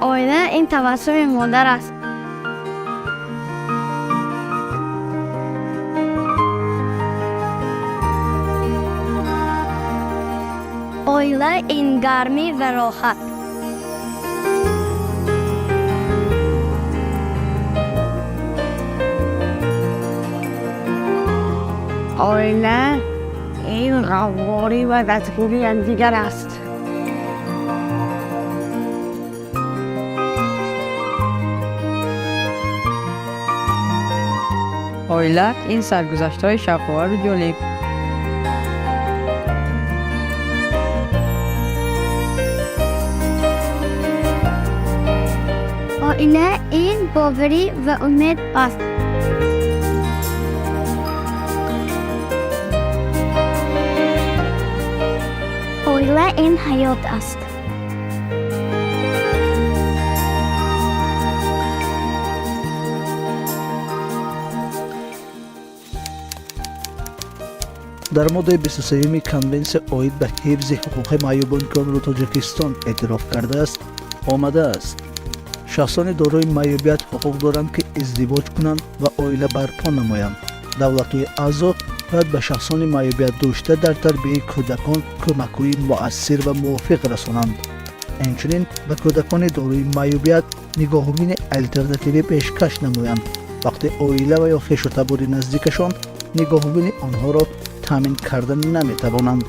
Оила ин табассуми модар аст. Оила ин гармӣ ва роҳат. Оила ин ғамхорӣ ва дастгирии якдигар аст. Оила ин саргузаштҳои шавқовару ҷолиб. Оила ин боварӣ ва умед аст. Оила ин ҳаёт аст. Дар моддаи 23-юми Конвенсия оид ба ҳифзи ҳуқуқи маъюбон, ки онро Тоҷикистон эътироф кардааст, омадааст: шахсони дорои маъюбият ҳуқуқ доранд, ки издивоҷ кунанд ва оила барпо намоянд. Давлатҳои аъзо бояд ба шахсони маъюбиятдошта дар тарбияи кӯдакон кӯмакҳои муассир ва мувофиқ расонанд, инчунин ба кӯдакони дорои маъюбият нигоҳубини алтернативӣ пешкаш намоянд, вақте оила ва ё хешу табори наздикашон нигоҳубини онҳоро таъмин карда наметавонанд.